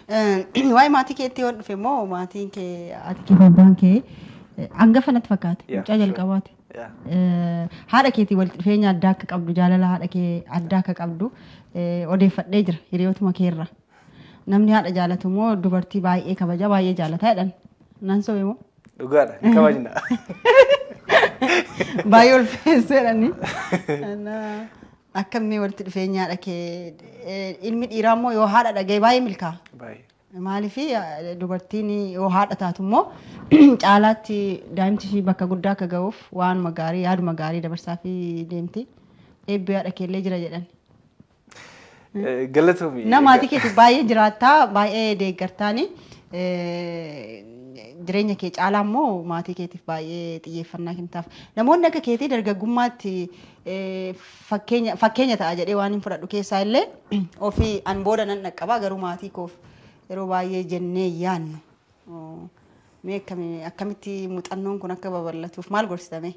Waa'ee maatii keetti yoo dhufe immoo, maatiin kee, haati kee fi abbaan kee hangafa natti fakkaate. Mucaa jalqabaati. Haadha keetii walitti dhufeenya addaa akka qabdu, jaalala haadha kee addaa akka qabdu odeeffadhee jira hiriyootuma keerra. Namni haadha jaalatu immoo dubartii baay'ee kabaja, baay'ee jaalata jedhan. Nan sobe moo? Dhugaadha, ni kabajna. Baay'ee ulfeessee jedhani. Akkamii walitti dhufeenya haadha kee? Ilmi dhiiraa immoo yoo haadha dhagaye baay'ee milkaa'a. Baay'ee. Maaliif dubartiin yoo haadha taatu immoo caalaatti daa'imti ishii bakka guddaa akka ga'uuf waanuma gaarii, yaaduma gaarii dabarsaa fi deemti. Eebbi haadha keellee jira jedhan. Galatoomi. Na maatii keetiif baay'ee jiraattaa, baay'ee deeggartaani. Jireenya kee caalaa immoo maatii keetiif baay'ee xiyyeeffannaa kennitaaf. Namoonni akka keetii dargaggummaatti fakkeenya ta'a jedhee waan hin fudhadhu keessaa illee, ofii an booda nan dhaqqabaa garuu maatii koof yeroo baay'ee jennee yaannu. Mee akkamitti muuxannoon kun akka babal'atuuf maal gorsitame?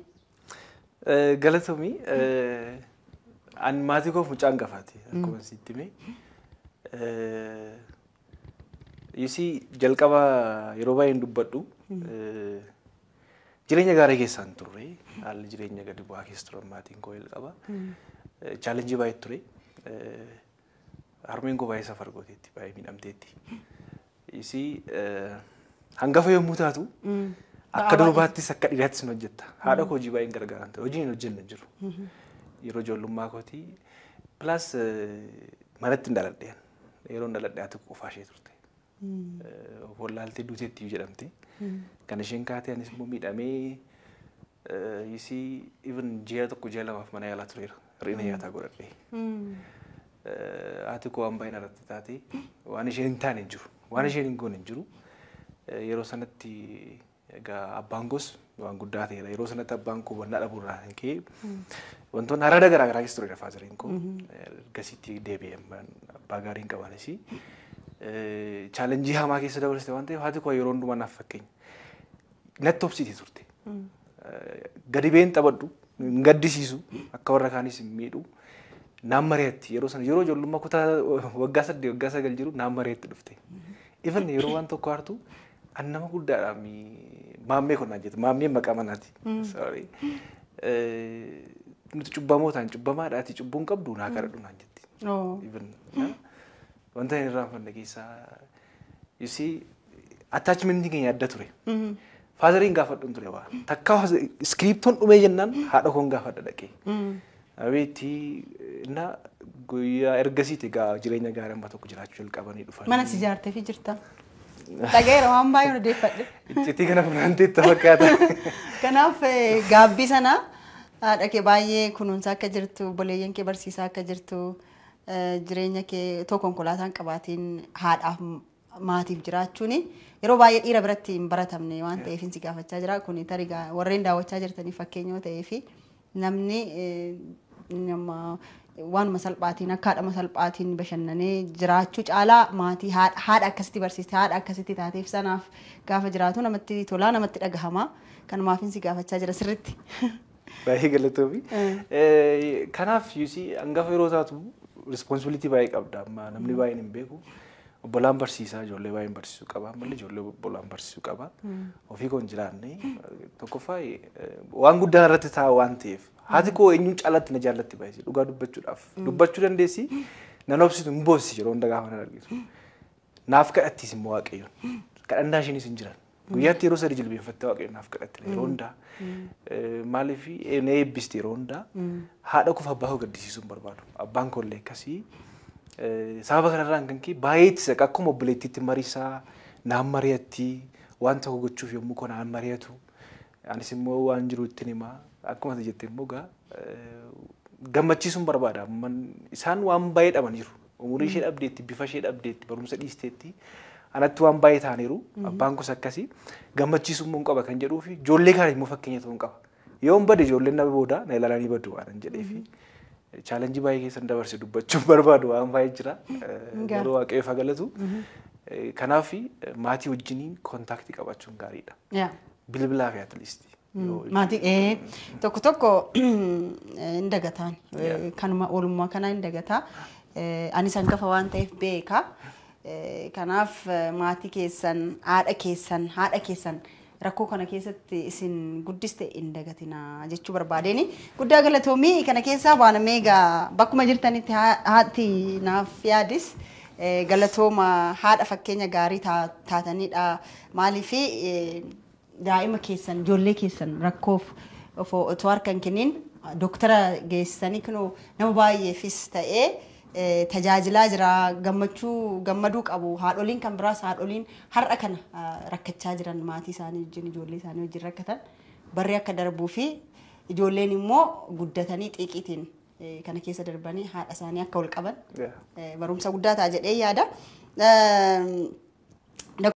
Galatoomi. An maatii koof mucaa hangafaati akkuma sitti hime. You see, jalqaba yeroo baay'ee hin dubbadhu, jireenya gaarii keessaa hin turre, haalli jireenya gadi bu'aa keessa turan maatiin koo jalqaba. Challenge baay'ee ture. Harmeen koo baay'ee safar gooteetti, baay'ee miidhamteetti. You see, hangafa yommuu taatu akka durbaattis akka dhiiraattis hin hojjetta. Haadha koo hojii baay'een gargaaran ture. Hojii hin hojjenne hin jiru. Yeroo ijoollummaa kootii plus manatti hin dhaladheen. Yeroo hin dhaladhe haati qofaa ishee turte. Wallaaltee duuteetti iyyuu jedhamte. Kan isheen kaatee anis immoo miidhamee, you see, even ji'a 1, ji'a 2f mana yaalaa tureera. Hir'ina nyaataa godhadhee. Haati koo waan baay'ee irratti taate, waan isheen hin taane hin jiru. Waan isheen hin goone hin jiru. Yeroo sanatti egaa abbaan koos waan guddaa ta'eera. Yeroo sanatti abbaan koo hubannaa dhabuurraa kan ka'e wantoonni araada garaa garaa keessa ture fatheriin koo. Ergasiitti deebi'ee abbaa gaarii hin qabanis. Challenge hamaa keessa dabarsite waan ta'eef haati koo yeroo hundumaa naaf fakkeenya. Natti obsiiti turte. Gadi ba'een taphadhu, hin gaddisiisu, akka warra kaanis hin miidhu. Naan mari'atti yeroo sana, yeroo ijoollummaa kutaa waggaa 8, waggaa 9 jiru naan mari'atti dhufte. Even yeroo waan tokko aartu, an nama guddaadha, maammee kun naan jette, maammeen maqaa manaati. Sorry. Nuti cubbamoo ta'an, cubbamaadha, ati cubbuun qabdu, naa kadhadhu naan jetti. Even wanta hin irraanfanne keessaa, you see, attachmentiin keenya adda ture. Fatheriin gaafadhuun ture waa. Takka iskiriiptoon dhumee jennaan haadha koon gaafadha dhaqee. Abeetti na guyyaa ergasiiti egaa jireenya gaarii amma tokko jiraachuu jalqabanii dhufan. Mana si ijaartee fi jirta. Dhagayeera, waan baay'ee odeeffadhe. Iccitii kana funaanteetta fakkaata. Kanaaf gaabbii sana haadha kee baay'ee kunuunsaa akka jirtu, obboleeyyan kee barsiisaa akka jirtu, jireenya kee otoo konkolaataan qabaatiin haadhaaf maatiif jiraachuun yeroo baay'ee dhiira biratti hin baratamne waan ta'eef si gaafachaa jira. Kun tarii warreen daawwachaa jirtaniif fakkeenyoo ta'ee fi namni nama waanuma salphaatiin akka haadhama salphaatiin bashannanee jiraachuu caalaa maatii haadha akkasitti barsiiste, haadha akkasitti taateef sanaaf gaafa jiraatu namatti tolaa, namatti dhagahama. Kanumaafin si gaafachaa jira sirritti. Baay'ee galatoomi. Kanaaf, you see, hangafa yeroo taatu responsibility baay'ee qabda. Amma namni baay'een hin beeku. Obbolaan barsiisaa, ijoollee baay'een barsiisuu qaba. Ammallee ijoollee obbolaan barsiisuu qaba. Ofii koo hin jiraanne, tokkoffaa waan guddaan irratti ta'a waan ta'eef. Haati koo eenyuun caalatti na jaallatti baay'ee dhugaa dubbachuudhaaf. Dubbachuu dandeessi, nan obsitu, hin boossi yeroo hunda gaafa nan argitu. Naaf kadhattis immoo Waaqayyoon. Kadhannaa isheenis hin jiran. Guyyaatti yeroo 3 jilbeenfattee Waaqayyoon naaf kadhatti yeroo hundaa. Maaliif na eebbisti yeroo hundaa. Haadha koof abbaa koo gaddisiisuu hin barbaadu. Abbaan koo illee akkasii. Sababa kanarraan kan ka'e baay'ee itti saqa, akkuma obboleettiitti mariisaa naan mari'atti, waan tokko gochuuf yommuu koo naan mari'atu. Anis immoo waan jiru ittiin himaa. Akkuma ati jette immoo gaa gammachiisuun barbaada. Isaan waan baay'ee dhabaniiru. Umurii ishee dhabdeetti, bifa ishee dhabdeetti, barumsa dhiisteetti. Anatti waan baay'ee ta'aniiru. Abbaan koos akkasii. Gammachiisuu immoo hin qaba kan jedhuu fi ijoollee kaan immoo fakkeenya ta'uu hin qaba. Yoon bade ijoolleen nama booda na ilaalanii badu waan jedhee fi challenge baay'ee keessan dabarse dubbachuun barbaadu waan baay'ee jira. Garuu Waaqayyo galatu. Kanaaf maatii wajjiniin contact qabaachuun gaariidha. Bilbilaa fi at least. Maatii tokko tokko hin dagataan. Kanuma oolummaa kanaa hin dagataa. Anis hangafa waan ta'eef beeka. Kanaaf maatii keessan, haadha keessan, haadha keessan rakkoo kana keessatti isin guddiste hin dagatinaa jechuu barbaadeen. Guddaa galatoomii. Kana keessaa baanamee egaa bakkuma jirtanitti haati naaf yaadis galatooma, haadha fakkeenya gaarii taatanidha. Maaliif daa'ima keessan, ijoollee keessan rakkoof otoo harka hin kennin dooktara geessanii kunoo nama baay'eefis ta'ee tajaajilaa jira. Gammachuu gammaduu qabu haadholiin kan biraas, haadholiin har'a kana rakkachaa jiran, maatii isaanii wajjin, ijoollee isaanii wajjin rakkatan, barri akka darbuu fi ijoolleen immoo guddatanii xiiqiitiin kana keessa darbanii haadha isaanii akka ol qaban barumsa guddaa ta'a jedhee yaada.